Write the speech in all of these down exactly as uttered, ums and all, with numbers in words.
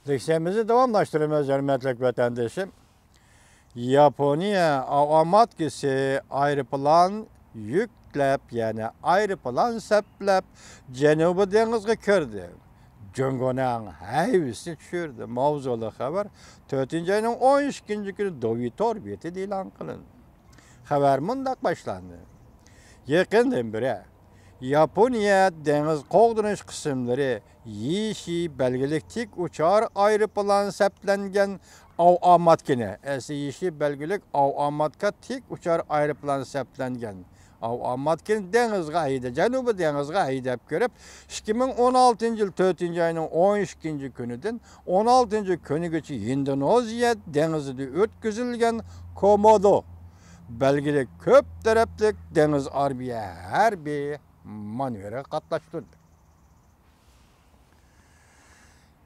لېكسىيەمىزنى داۋاملاشتۇرىمىز، ھۆرمەتلىك ۋەتەندىشىم. ياپونىيە ئاۋاماتكىسى ئايروپىلان يۈكلەپ، يەنى ئايروپىلان سەپلەپ، جەنۇبىي دېڭىزغا كىردى. جۇڭگونىڭ ھەيۋىسىنى چۈشۈردى. ماۋزۇلۇق خەۋەر تۆتىنچى ئاينىڭ ئون ئىككىنچى كۈنى دوۋي تور بېتىدە ئېلان قىلىندى. خەۋەر مۇنداق باشلاندى. يېقىندىن بېرى ياپونىيە دېڭىز قوغدىنىش قىسىملىرى يىشى بەلگىلىك تىك ئۇچار ئايروپىلان سەپلەنگەن ئاۋاماتكىنى، ئەسلى يىشى بەلگىلىك ئاۋاماتكا تىك ئۇچار ئايروپىلان سەپلەنگەن ئاۋاماتكىنى دېڭىزغا ھەيدە-، جەنۇبىي دېڭىزغا ھەيدەپ كىرىپ، ئىككى مىڭ ئون ئالتىنچى يىل تۆتىنچى ئاينىڭ ئون ئىككىنچى كۈنىدىن ئون ئالتىنچى كۈنىگىچە ھىندونېزىيە دېڭىزىدا ئۆتكۈزۈلگەن كومودو بەلگىلىك كۆپ تەرەپلىك دېڭىز ئارمىيە ھەربىي مانېۋىرىغا قاتناشتۇردى.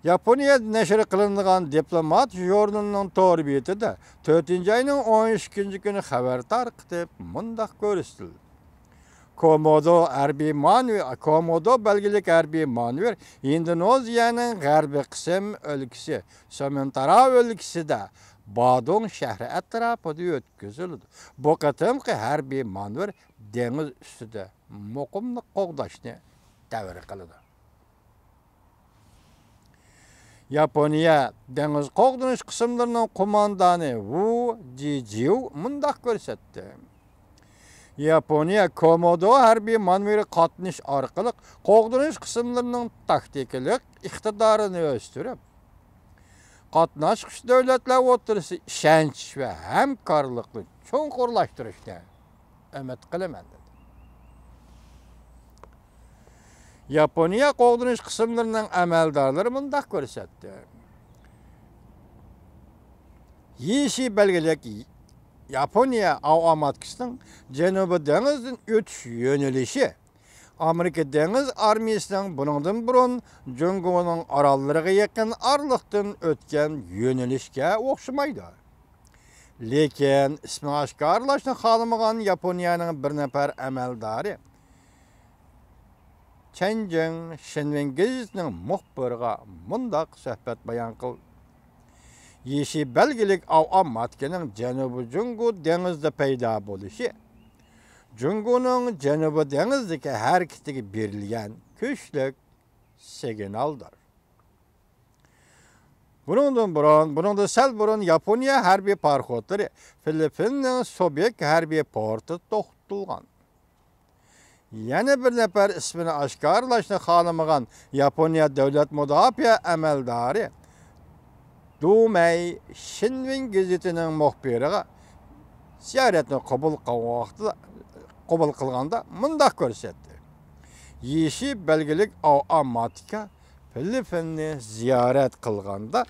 ياپونىيە نەشر قىلىنغان دىپلومات ژۇرنىلىنىڭ تور بېتىدە تۆتىنچى ئاينىڭ ئون ئىككىنچى كۈنى خەۋەر تارقىتىپ، مۇنداق كۆرسىتىلدى. كومودو ھەربىي مانېۋىر، كومودو بەلگىلىك ھەربىي مانېۋىر ئىندونېزىيەنىڭ غەربىي قىسىم ئۆلكىسى، سۇمەترا ئۆلكىسىدە بادۇڭ شەھىرى ئەتراپىدا ئۆتكۈزۈلىدۇ. بۇ قېتىمقى ھەربىي مانېۋىر دېڭىز ئۈستىدە مۇقىملىق قوغداشنى دەۋر قىلىدۇ. ياپونىيە دېڭىز قوغدىنىش قىسىملىرىنىڭ قوماندانى ۋۇ جىجيۇ مۇنداق كۆرسەتتى. ياپونىيە كومودو ھەربىي مانېۋىرى قاتنىشىش ئارقىلىق قوغدىنىش قىسىملىرىنىڭ تاكتىكىلىق ئىقتىدارىنى ئۆستۈرۈپ، قاتناشقۇچى دۆلەتلەر ئوتتۇرىسىدا ئىشەنچ ۋە ھەمكارلىقنى چوڭقۇرلاشتۇرۇشنى ئۈمىد قىلىمەن، دېدى. ياپونىيە قوغدىنىش قىسىملىرىنىڭ ئەمەلدارلىرى مۇنداق كۆرسەتتى. يىشى بەلگىلىك ياپونىيە ئاۋاماتكىسىنىڭ جەنۇبىي دېڭىزدىن ئۆتۈش يۆنىلىشى ئامېرىكا دېڭىز ئارمىيىسىنىڭ بۇنىڭدىن بۇرۇن جۇڭگونىڭ ئاراللىرىغا يېقىن ئارىلىقتىن ئۆتكەن يۆنىلىشكە ئوخشىمايدۇ. لېكىن ئىسمىنى ئاشكارىلاشنى خالىمىغان ياپونىيەنىڭ بىر نەپەر ئەمەلدارى چەن جىڭ شىنۋېن گېزىتىنىڭ مۇخبىرىغا مۇنداق سۆھبەت بايان قىلدى. يىشى بەلگىلىك ئاۋاماتكىنىڭ جەنۇبىي جۇڭگو دېڭىزىدا پەيدا بولۇشى جۇڭگونىڭ جەنۇبىي دېڭىزدىكى ھەرىكىتىگە بېرىلگەن كۈچلۈك سىگنالدۇر. بۇنىڭدىن بۇرۇن، بۇنىڭدىن سەل بۇرۇن ياپونىيە ھەربىي پاراخوتلىرى فىلىپپىننىڭ سوبيېك ھەربىي پورتىدا توختىتىلغان. يەنە بىر نەپەر ئىسمىنى ئاشكارىلاشنى خالىمىغان ياپونىيە دۆلەت مۇداپىئە ئەمەلدارى دۇمەي شىنۋېن گېزىتىنىڭ مۇخبىرىغا زىيارەتنى قوبۇل قىلغان ۋاقتىدا، قوبۇل قىلغاندا مۇنداق كۆرسەتتى. يىشى بەلگىلىك ئاۋاماتكا فىلىپپىننى زىيارەت قىلغاندا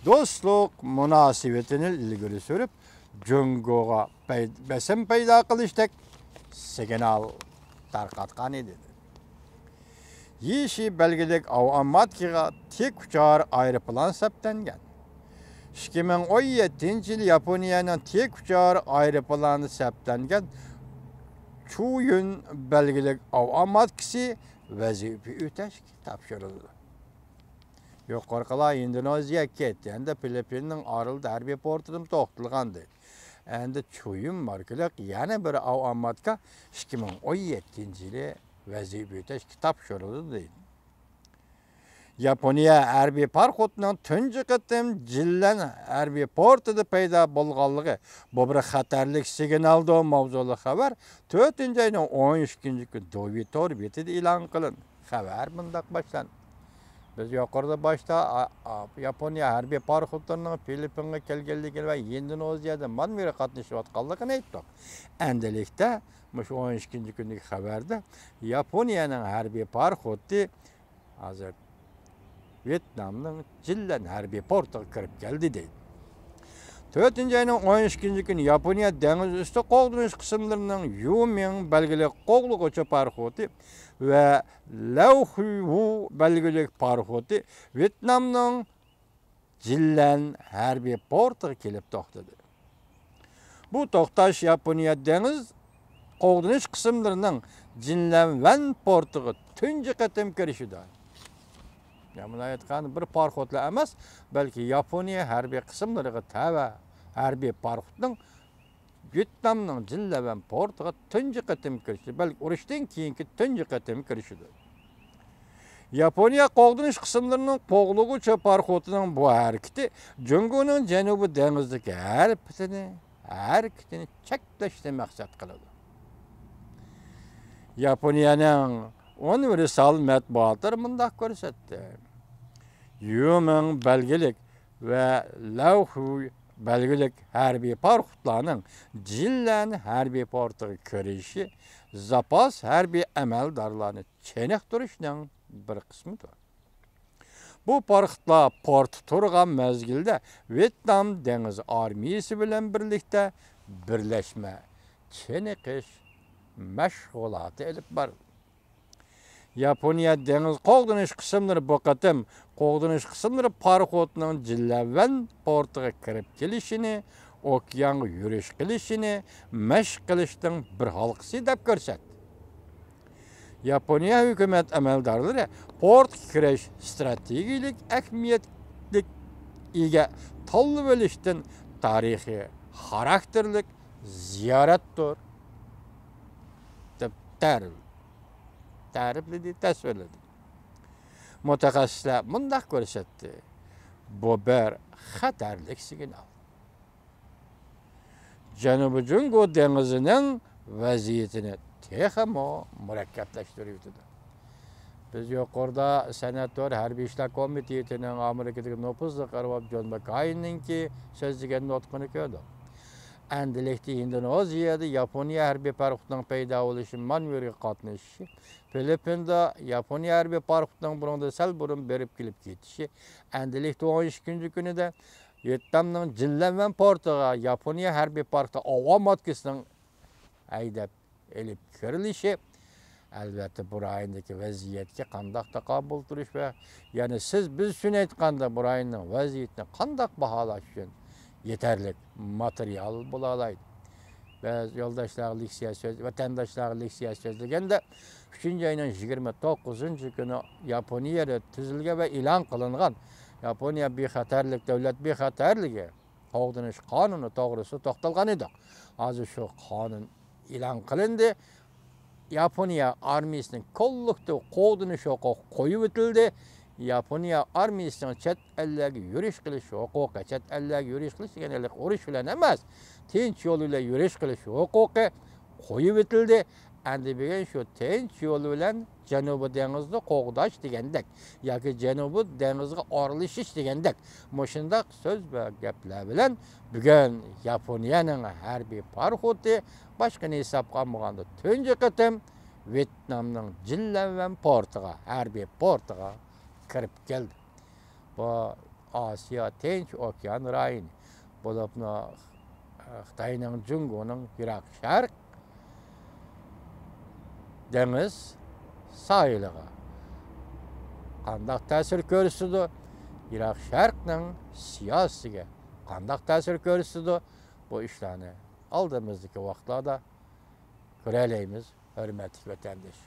دوستلۇق مۇناسىۋىتىنى ئىلگىرى سۈرۈپ، جۇڭگوغا پەي-، بېسىم پەيدا قىلىشتەك سىگنال تارقاتقان ئىدى. يىشى بەلگىلىك ئاۋاماتكىغا تىك ئۇچار ئايروپىلان سەپلەنگەن. ئىككى مىڭ ئون يەتتىنچى يىلى ياپونىيەنىڭ تىك ئۇچار ئايروپىلانى سەپلەنگەن چۇيۈن بەلگىلىك ئاۋاماتكىسى ۋەزىپە ئۆتەشكە تاپشۇرۇلدى. يۇقىرىقىلار ئىندونېزىيەگە كەتتى، ئەمدى فىلىپپىننىڭ ئارىلىدا ھەربىي پورتىدىمۇ توختىلىغانىدى. ئەمدى چۇيۈن ماركىلىق يەنە بىر ئاۋاماتكا ئىككى مىڭ ئون يەتتىنچى يىلى ۋەزىپە ئۆتەشكە تاپشۇرۇلدى، دەيدۇ. ياپونىيە ھەربىي پاراخوتىنىڭ تۇنجى قېتىم جىنلەن ھەربىي پورتىدا پەيدا بولغانلىقى، بۇ بىر خەتەرلىك سىگنالدۇر ماۋزۇلۇق خەۋەر تۆتىنچى ئاينىڭ ئون ئىككىنچى كۈنى دوۋي تور بېتىدە ئېلان قىلىندى. خەۋەر مۇنداق باشلاندى. بىز يۇقىرىدا باشتا، ئا، ئا، ياپونىيە ھەربىي پاراخوتلىرىنىڭ فىلىپپىنغا كەلگەنلىكىنى ۋە ئىندونېزىيەدە مانېۋىرغا قاتنىشىۋاتقانلىقىنى ئېيتتۇق. ئەمدىلىكتە مۇشۇ ئون ئىككىنچى كۈندىكى خەۋەردە ياپونىيەنىڭ ھەربىي پاراخوتى ھازىر ۋيېتنامنىڭ جىنلەن ھەربىي پورتىغا كىرىپ كەلدى، دەيدۇ. تۆتىنچى ئاينىڭ ئون ئىككىنچى كۈنى ياپونىيە دېڭىز ئۈستى قوغدىنىش قىسىملىرىنىڭ يۇمىڭ بەلگىلىك قوغلىغۇچى پاراخوتى ۋە لەۋخۇۋۇ بەلگىلىك پاراخوتى ۋيېتنامنىڭ جىنلەن ھەربىي پورتىغا كېلىپ توختىدى. بۇ توختاش ياپونىيە دېڭىز قوغدىنىش قىسىملىرىنىڭ جىنلەن ۋەن پورتىغا تۇنجى قېتىم كىرىشىدۇ. يەنى مۇنداق ئېيتقاندا، بىر پاراخوتلا ئەمەس، بەلكى ياپونىيە ھەربىي قىسىملىرىغا تەۋە ھەربىي پاراخوتنىڭ ۋيېتنامنىڭ جىنلەۋەن پورتىغا تۇنجى قېتىم كىرىشى، بەلكى ئۇرۇشتىن كېيىنكى تۇنجى قېتىم كىرىشىدۇر. ياپونىيە قوغدىنىش قىسىملىرىنىڭ قوغلىغۇچى پاراخوتىنىڭ بۇ ھەرىكىتى جۇڭگونىڭ جەنۇبىي دېڭىزدىكى ھەرىكىتىنى، ھەرىكىتىنى چەكلەشنى مەقسەت قىلىدۇ. ياپونىيەنىڭ ئۇنىۋېرسال مەتبۇئاتلىرى مۇنداق كۆرسەتتى: يۈمىڭ بەلگىلىك ۋە لەۋخۇ بەلگىلىك ھەربىي پاراخوتلارنىڭ جىنلەن ھەربىي پورتىغا كىرىشى زاپاس ھەربىي ئەمەلدارلارنى چېنىقتۇرۇشنىڭ بىر قىسمىدۇر. بۇ پاراخوتلار پورتتا تۇرغان مەزگىلدە ۋيېتنام دېڭىز ئارمىيىسى بىلەن بىرلىكتە بىرلەشمە چېنىقىش مەشغۇلاتى ئېلىپ بارىدۇ. ياپونىيە دېڭىز قوغدىنىش قىسىملىرى بۇ قېتىم قوغدىنىش قىسىملىرى پاراخوتنىڭ جىنلەۋەن پورتىغا كىرىپ كېلىشىنى، ئوكيانغا يۈرۈش قىلىشىنى مەشىق قىلىشنىڭ بىر ھالقىسى دەپ كۆرسەتتى. ياپونىيە ھۆكۈمەت ئەمەلدارلىرى پورتقا كىرىش ستراتېگىيەلىك ئەھمىيەتلىك ئىگە تاللىۋېلىشتىن تارىخىي خاراكتېرلىك زىيارەتتۇر، دەپ تەرىپ-، تەرىپلىدى، تەسۋىرلىدى. مۇتەخەسسىسلەر مۇنداق كۆرسەتتى: بۇ بىر خەتەرلىك سىگنال. جەنۇبىي جۇڭگو دېڭىزىنىڭ ۋەزىيىتىنى تېخىمۇ مۇرەككەپلەشتۈرۈۋېتىدۇ. بىز يۇقىرىدا سەنئەت تور ھەربىي ئىشلار كومىتېتىنىڭ ئامېرىكىدىكى نوپۇزلۇق ئەرۋاب جون ماككايننىڭكى سۆزلىگەن نۇتقىنى كۆردۇق. ئەندىلىكتە ئىندونېزىيەدە ياپونىيە ھەربىي پاراخوتىنىڭ پەيدا بولۇشى مانېۋىرىغا قاتنىشىشى، فىلىپپىندا ياپونىيە ھەربىي پاراخوتىنىڭ بۇنىڭدىن سەل بۇرۇن بېرىپ كېلىپ كېتىشى، ئەندىلىكتە ئون ئىككىنچى كۈنىدە ۋيېتنامنىڭ جىنلەنۋەن پورتىغا ياپونىيە ھەربىي پاراخوتى ئاۋۇا ماتكىسىنىڭ ھەيدەپ ئېلىپ كىرىلىشى، ئەلۋەتتە، بۇ رايوندىكى ۋەزىيەتكە قانداق تاقابىل تۇرۇش ۋە، يەنى سىز، بىز ئۈچۈن ئېيتقاندا، بۇ رايوننىڭ ۋەزىيىتىنى قانداق باھالاش ئۈچۈن يېتەرلىك ماتېرىيال بولالايدۇ. بىز يولداشلارغا لېكسىيە سۆز-، ۋەتەنداشلارغا لېكسىيە سۆزلىگەندە، ئۈچىنچى ئاينىڭ يىگىرمە توققۇزىنچى كۈنى ياپونىيەدە تۈزۈلگەن ۋە ئېلان قىلىنغان ياپونىيە بىخەتەرلىك، دۆلەت بىخەتەرلىكى قوغدىنىش قانۇنى توغرىسىدا توختالغان ئىدۇق. ھازىر شۇ قانۇن ئېلان قىلىندى. ياپونىيە ئارمىيىسىنىڭ كوللېكتىپ قوغدىنىش ھوقۇقى قويۇۋېتىلدى. ياپونىيە ئارمىيىسىنىڭ چەت ئەللەرگە يۈرۈش قىلىش ھوقۇقى، چەت ئەللەرگە يۈرۈش قىلىش دېگەن ھېلىقى ئۇرۇش بىلەن ئەمەس، تىنچ يول بىلەن يۈرۈش قىلىش ھوقۇقى قويۇۋېتىلدى. ئەمدى بۈگۈن شۇ تىنچ يول بىلەن جەنۇبىي دېڭىزنى قوغداش دېگەندەك ياكى جەنۇبىي دېڭىزغا ئارىلىشىش دېگەندەك مۇشۇنداق سۆز ۋە گەپلەر بىلەن بۈگۈن ياپونىيەنىڭ ھەربىي پاراخوتى باشقىنى ھېسابقا ئالمىغاندا تۇنجى قېتىم ۋيېتنامنىڭ جىنلەنۋەن پورتىغا، ھەربىي پورتىغا كىرىپ كەلدى. بۇ ئاسىيا تىنچ ئوكيان رايونى، بولۇپمۇ خىتاينىڭ جۇڭگونىڭ يىراق شەرق دېڭىز ساھىلىغا قانداق تەسىر كۆرسىتىدۇ، يىراق شەرقنىڭ سىياسىتىگە قانداق تەسىر كۆرسىتىدۇ، بۇ ئىشلارنى ئالدىمىزدىكى ۋاقىتلاردا كۆرەلەيمىز، ھۆرمەتلىك ۋەتەنداش.